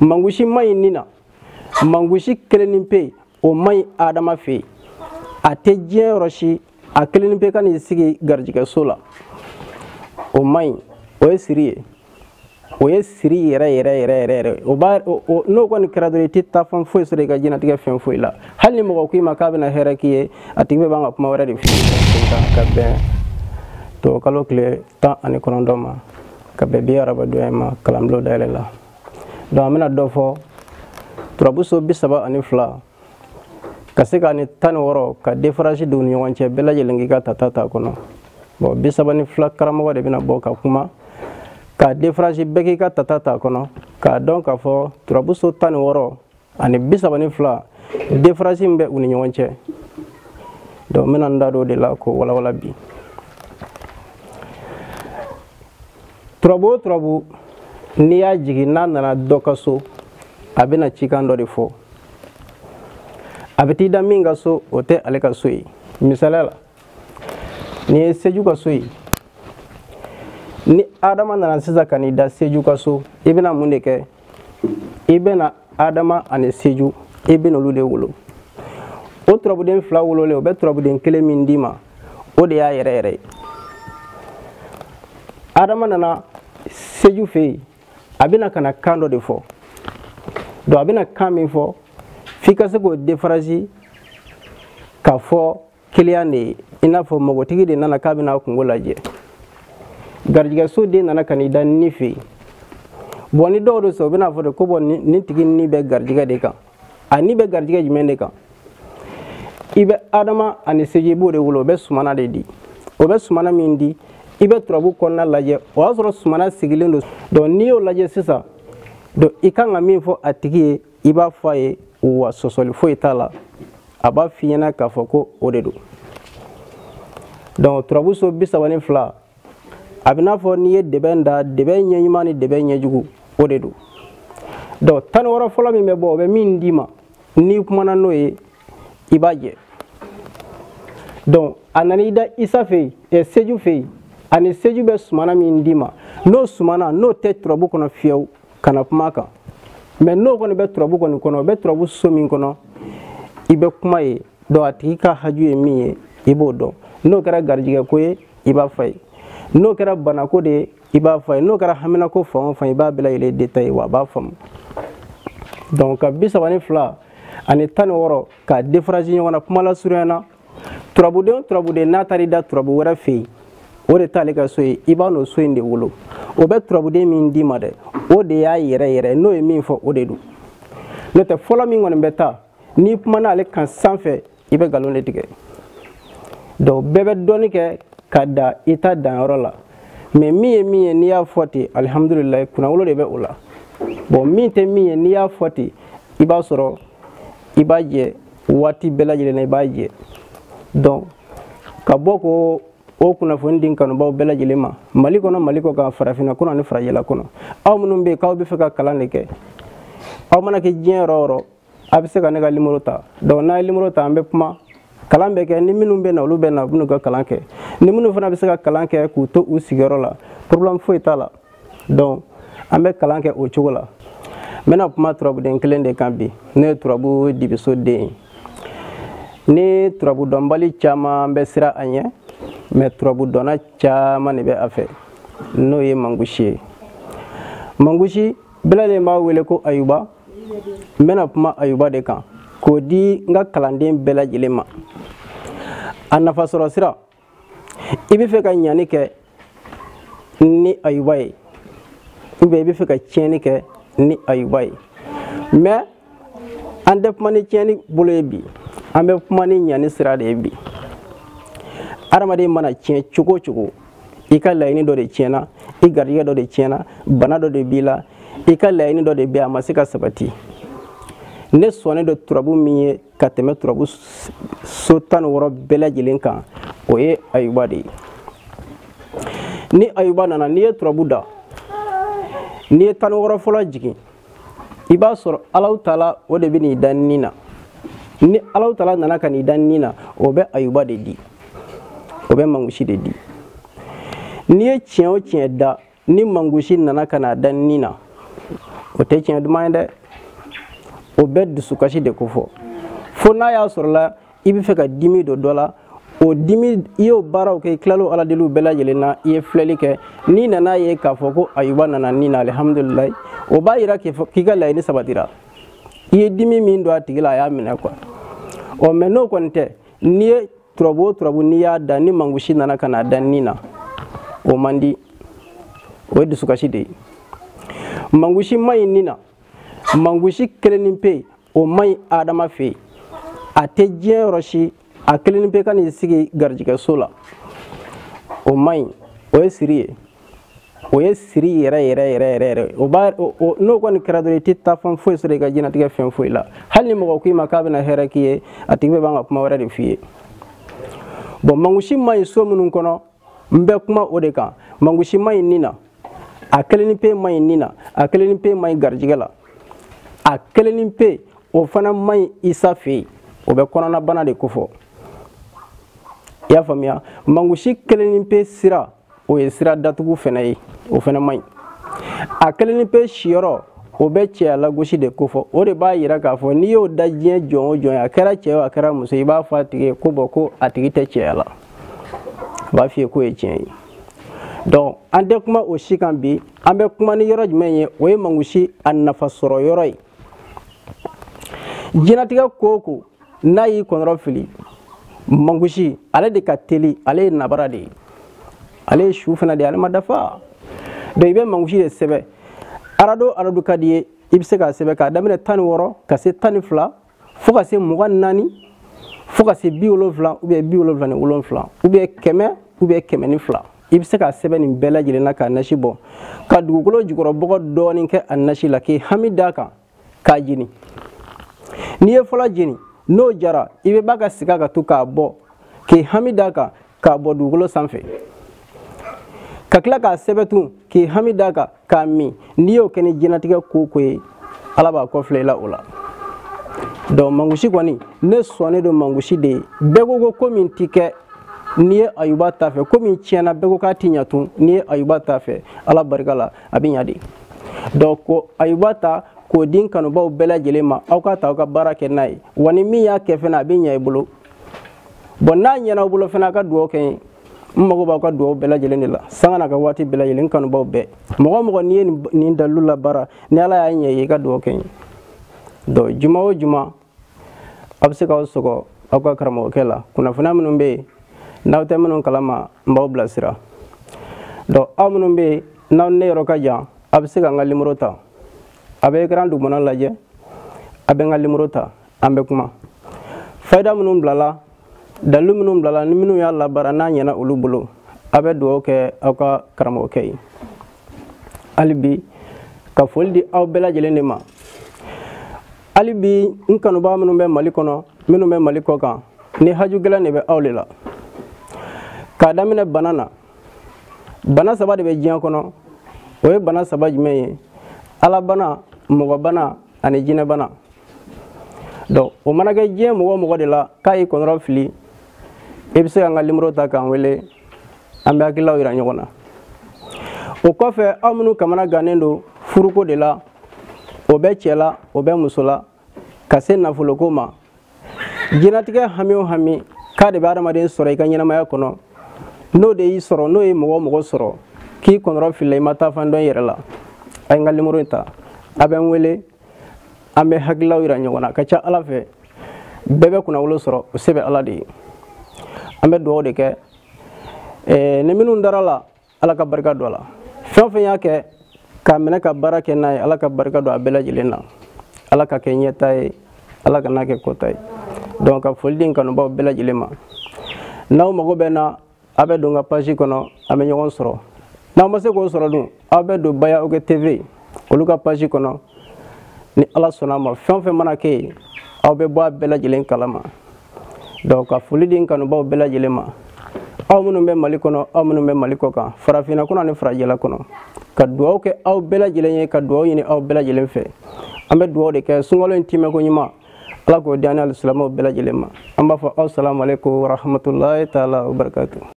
Mangusi man ɲi nin na, mangusi kelennin pe o man ɲi Adama fɛ yen. A tɛ diɲɛ yɔrɔ si a kelennin pe ka n'i sigi garijɛgɛso la, o man ɲi. O ye siri ye, o ye siri yɛrɛ yɛrɛ yɛrɛ yɛrɛ yɛrɛ. O b'a n'o kɔni kɛra dɔrɔn i tɛ taa fan foyi sɔrɔ i ka diɲɛlatigɛ fɛn foyi la. Hali ni mɔgɔ k'i ma k'a bɛna hɛrɛ k'i ye, a tigi bɛ ban ka kuma wɛrɛ de f'i ye. Ka bɛn tubabukalo tile 19 ma, ka bɛn bi arabadonya ma, kalanbulon dayɛlɛ la. Donc an bɛna dɔ fɔ turabu so 32 ka se ka ni 16 ka différence don u ni ɲɔgɔn cɛ, bɛɛ lajɛlen k'i ka tata t'a kɔnɔ. Bon, 32 karamɔgɔ de bɛna bɔ ka kuma ka différence, bɛɛ k'i ka tata t'a kɔnɔ, k'a dɔn k'a fɔ turabu so 16 ani 32 différence min bɛ u ni ɲɔgɔn cɛ. Donc n bɛna n da don o de la k'o walawala bi. Turabu o turabu n'i y'a jigin n'a nana dɔ ka so, a bɛna cikan dɔ de fɔ. A bɛ t'i da min ka so, o tɛ ale ka so ye. Misaliya la, nin ye Seju ka so ye. Ni Adama nana sisan ka n'i da Seju ka so, i bɛna mun de kɛ? I bɛna Adama ani Seju, i bɛna olu de wolo. O turabuden fila wololen, o bɛ turabuden kelen min d'i ma, o de y'a yɛrɛ yɛrɛ ye. Adama nana Seju fɛ yen, a bɛna ka na kan dɔ de fɔ. Donc a bɛna kan min fɔ, f'i ka se k'o différence k'a fɔ kiliyan de ye. I n'a fɔ mɔgɔtigi de nana k'a bɛna a kungo lajɛ, garijɛgɛso den nana ka n'i da ni fɛ yen. Bon, ni dɔw de sɔrɔ, u bɛna fɔ de ko bon, nin tigi ni bɛ garijɛgɛ de kan. A ni bɛ garijɛgɛ jumɛn de kan? I bɛ Adama ani Seju, i b'o de wolo, o bɛ sumana de di. O bɛ sumana min di, i bɛ turabu kɔnɔna lajɛ, o y'a sɔrɔ sumana sigilen don. Donc n'i y'o lajɛ sisan, donc i kan ka min fɔ a tigi ye, i b'a fɔ a ye, wa sɔsɔli foyi t'a la, a b'a f'i ɲɛna k'a fɔ ko o de don. Donc turabu so 32, a bɛ n'a fɔ n'i ye dɛbɛn da, dɛbɛn ɲɛ ɲuman ni dɛbɛn ɲɛjugu, o de don. Donc 16 fɔlɔ min bɛ bɔ, o bɛ min d'i ma, n'i kumana n'o ye, i b'a jɛ. Donc a nana i da Isa fɛ yen, Seju fɛ yen, ani Seju bɛ sumana min d'i ma, n'o sumana n'o tɛ turabu kɔnɔ fiyewu, kana kuma a kan. Mais n'o kɔni bɛ turabu kɔni kɔnɔ, o bɛ turabu so min kɔnɔ, i bɛ kuma ye. Donc a tigi ka haju ye min ye, i b'o dɔn. N'o kɛra garijɛgɛ ko ye, i b'a fɔ a ye. N'o kɛra banako de ye, i b'a fɔ a ye. N'o kɛra haminako fan o fan, i b'a bɛɛ lajɛlen détaillé, wa a b'a faamu. Donc ka 32 ani 16 k'a différence ɲɔgɔn na, kuma lasurunya na, turabuden o turabuden n'a taara i da turabu wɛrɛ fɛ yen, o de t'ale ka so ye, i b'a n'o so in de wolo. O bɛ turabuden min d'i ma dɛ, o de y'a yɛrɛ yɛrɛ, n'o ye min fɔ, o de don. N'o tɛ fɔlɔ min kɔni bɛ taa, n'i kumana ale kan sanfɛ, i bɛ nkalon de tigɛ. Donc bɛɛ bɛ dɔɔni kɛ ka da i ta danyɔrɔ la, mais min ye min ye, n'i y'a fɔ ten, alihamudulilayi, kunnawolo de bɛ o la. Bon, min tɛ min ye, n'i y'a fɔ ten, i b'a sɔrɔ i b'a jɛ waati bɛɛ lajɛlen na, i b'a jɛ. Donc ka bɔ ko o kunnafoni di kanubaw bɛɛ lajɛlen ma, Mali kɔnɔ, Mali kɔ kan, farafinna kɔnɔ ani farajɛla kɔnɔ, aw minnu bɛ yen k'aw bɛ fɛ ka kalan de kɛ, aw mana kɛ diɲɛ yɔrɔ o yɔrɔ, a bɛ se ka ne ka numéro ta. Donc n'a ye numéro ta, an bɛ kuma, kalan bɛ kɛ. Ni minnu bɛ na, olu bɛ na, u bɛ n'u ka kalan kɛ. Ni minnu fana bɛ se ka kalan kɛ k'u to u sigiyɔrɔ la, problème foyi t'a la. Donc an bɛ kalan kɛ o cogo la. N bɛna kuma turabuden kelen de kan bi, n'o ye turabu dibiso den ye. Ni turabu dɔnbali caman bɛ siran a ɲɛ, mais turabu dɔnna caman de bɛ a fɛ, n'o ye mangusi ye. Mangusi bɛɛ lajɛlen b'a wele ko Ayuba. N bɛna kuma Ayuba de kan k'o di n ka kalanden bɛɛ lajɛlen ma. A nafa sɔrɔ sira, i bɛ fɛ ka ɲani kɛ ni Ayuba ye, ou bien i bɛ fɛ ka tiɲɛni kɛ ni Ayuba ye. Mais an tɛ kuma ni tiɲɛni bolo ye bi, an bɛ kuma ni ɲani sira de ye bi. Adamaden mana tiɲɛ cogo o cogo, i ka laɲini dɔ de tiɲɛna, i garijɛgɛ dɔ de tiɲɛna, bana dɔ de b'i la, i ka laɲini dɔ de bɛ yen, a ma se ka sabati. Ne sɔnnen don turabu min ye ka tɛmɛ turabu so 16 bɛɛ lajɛlen kan, o ye Ayuba de ye. Ni Ayuba nana, n'i ye turabu da, n'i ye 16 fɔlɔ jigin, i b'a sɔrɔ Alahu Taala o de bɛ n'i da nin na. Ni Alahu Taala nana ka n'i da nin na, o bɛ Ayuba de di, o bɛ mangusi de di. N'i ye tiɲɛ o tiɲɛ da, ni mangusi nana ka n'a da nin na, O tɛ tiɲɛ duman ye dɛ, o bɛ dusukasi de kofɔ. Fo n'a y'a sɔrɔ la i bɛ fɛ ka dimi don dɔ la, o dimi i y'o baaraw kɛ, i tilal'o aladeliw bɛɛ lajɛlen na, i ye filɛli kɛ, n'i nana ye k'a fɔ ko ayuba nana nin na, alihamudulilayi, o b'a yira k'i ka laɲini sabatira. I ye dimi min don a tigi la, a y'a minɛ quoi. Ɔ mɛ n'o kɔni tɛ, n'i ye turabu o turabu n'i y'a da, ni mangusi nana ka n'a da nin na, o man di, o ye dusukasi de ye. Mangusi man ɲi nin na, mangusi kelennin pe o man ɲi adama fɛ yen, a tɛ diɲɛ yɔrɔ si, a kelennin pe ka n'i sigi garijɛgɛso la, o man ɲi, o ye siri ye, o ye siri yɛrɛ yɛrɛ yɛrɛ yɛrɛ yɛrɛ. O b'a n'o kɔni kɛra dɔrɔn, i tɛ taa fan foyi sɔrɔ i ka diɲɛlatigɛ fɛn foyi la. Hali ni mɔgɔ ko i ma k'a bɛna hɛrɛ k'i ye, a tigi bɛ ban ka kuma wɛrɛ de f'i ye. Bon, mangusi man ɲi so minnu kɔnɔ, n bɛ kuma o de kan. Mangusi man ɲi nin na, a kelennin pe man ɲi nin na, a kelennin pe man ɲi garijɛgɛ la, a kelennin pe o fana man ɲi isa fɛ yen, o bɛ kɔnɔnabana de kofɔ. I y'a faamuya? Mangusi kelennin pe sira, o ye sira datugu fana ye, o fana man ɲi. A kelennin pe siyɔrɔ, o bɛ cɛya lagosi de kofɔ. O de b'a yira k'a fɔ n'i y'o da diɲɛ jɔn o jɔn ye, a kɛra cɛ o a kɛra muso, i b'a fɔ a tigi ye ko bɔn ko a tigi tɛ cɛya la, a b'a f'i ye k'o ye tiɲɛ ye. Donc an tɛ kuma o si kan bi, an bɛ kuma ni yɔrɔ jumɛn ye, o ye mangusi a nafa sɔrɔ yɔrɔ ye. Diɲɛlatigɛ ko o ko n'a y'i kɔnɔrɔ fili, mangusi ale de ka teli, ale ye nabara de ye, ale ye su fana de ye, ale ma dafa. Donc i bɛ mangusi de sɛbɛn, arado arado ka di ye, i bɛ se k'a sɛbɛn k'a daminɛ 16 ka se 12 fo ka se 24 fo ka se 70 ou bien 77 ou bien 100 ou bien 102. I bɛ se k'a sɛbɛn nin bɛɛ lajɛlen na k'a nasi bɔ, ka dugukolo jukɔrɔ bɔgɔ dɔɔnin kɛ a nasi la, k'i hami d'a kan k'a jeni. N'i ye fɔlɔ jeni, n'o jara, i bɛ ba ka sigi a kan to k'a bɔ, k'i hami d'a kan k'a bɔ dugukolo sanfɛ, ka tila k'a sɛbɛn tun k'i hami d'a kan k'a min. N'i y'o kɛ ni diɲɛlatigɛ ko o ko ye, Ala b'a kɔfilɛ i la o la. Donc mangusi kɔni, ne sɔnnen don mangusi de ye. Bɛɛ ko ko min ti kɛ, n'i ye ayuba ta fɛ, ko min tiɲɛna bɛɛ ko k'a ti ɲa tun, n'i ye ayuba ta fɛ, Ala barika la, a bɛ ɲa de. Donc ko ayuba ta k'o di n kanubaw bɛɛ lajɛlen ma, aw ka ta aw ka baara kɛ n'a ye, wa ni min y'a kɛ fɛnɛ, a bɛ ɲa i bolo. Bon, n'a ɲɛna aw bolo fɛnɛ, a ka dugawu kɛ n ye. N mago b'aw ka dugawu bɛɛ lajɛlen de la, sanga n'a ka waati bɛɛ lajɛlen, n kanubaw bɛɛ. Mɔgɔ o mɔgɔ n'i ye nin dalilu labaara, ni Ala y'a ɲɛ i ye, i ka dugawu kɛ n ye. Donc juma o juma, aw bɛ se k'aw sɔgɔ aw ka karamɔgɔkɛ la. Kunnafoniya minnu bɛ yen, n'aw tɛ minnu kalama, n b'aw bilasira. Donc aw minnu bɛ yen, n'aw ne yɔrɔ ka jan, aw bɛ se ka n ka nimoro ta. A bɛ écran dugumana lajɛ, a bɛ n ka nimoro ta, an bɛ kuma. Fayida minnu bilala, dalilu minnu bilala, ni minnu y'a labaara n'a ɲɛna olu bolo, a bɛ dugawu kɛ aw ka karamɔgɔkɛ ye. Hali bi ka foli di aw bɛɛ lajɛlen de ma. Hali bi n kanubaga minnu bɛ Mali kɔnɔ, minnu bɛ Mali kɔ kan, ni haju gɛlɛn de bɛ aw de la. K'a daminɛ bana na, bana saba de bɛ diɲɛ kɔnɔ. O ye bana saba jumɛn ye? Alabana, mɔgɔbana ani jinɛbana. Donc o mana kɛ diɲɛ mɔgɔ o mɔgɔ de la k'a y'i kɔnɔrɔ fili, i bɛ se ka n ka nimoro ta k'an wele, an bɛ hakililaw yira ɲɔgɔn na. O kɔfɛ, aw minnu kamana gannen don furuko de la, o bɛ cɛ la, o bɛ muso la, ka se nafoloko ma, diɲɛlatigɛ hami o hami k'a de bɛ adamaden sɔrɔ i ka ɲɛnamaya kɔnɔ, n'o de y'i sɔrɔ, n'o ye mɔgɔ o mɔgɔ sɔrɔ k'i kɔnɔrɔ filila, i ma taa fan dɔn i yɛrɛ la, a ye n ka nimoro in ta, a bɛ n wele, an bɛ hakililaw yira ɲɔgɔn na. Ka ca Ala fɛ, bɛɛ bɛ kunnawolo sɔrɔ, o se bɛ Ala de ye. An bɛ dugawu de kɛ, ni minnu dara la, Ala ka barika don a la. Fɛn o fɛn y'a kɛ k'a minɛ ka baara kɛ n'a ye, Ala ka barika don a bɛɛ lajɛlen na. Ala ka kɛ ɲɛta ye, Ala ka n'a kɛ kɔta ye. Donc ka foli di n kanubaw bɛɛ lajɛlen ma. N'aw mago bɛ n na, a bɛ don n ka page kɔnɔ, an bɛ ɲɔgɔn sɔrɔ. N'aw ma se k'o sɔrɔ dun, aw bɛ don Baya Oke TV olu ka page kɔnɔ. Ni Ala sɔnna a ma, fɛn o fɛn mana kɛ yen, aw bɛ bɔ a bɛɛ lajɛlen kalama. Donc ka foli di n kanubaw bɛɛ lajɛlen ma, aw minnu bɛ Mali kɔnɔ, aw minnu bɛ Mali kɔ kan, farafinna kɔnɔ ani farajɛla kɔnɔ, ka dugawu kɛ aw bɛɛ lajɛlen ye, ka dugawu ɲini aw bɛɛ lajɛlen fɛ. An bɛ dugawu de kɛ sunkalo in tiimɛko ɲuman, Ala k'o di an ni alisilamɛw bɛɛ lajɛlen ma. An b'a fɔ aw salamu aleykum wa rahmatulahi taala wa barakatu.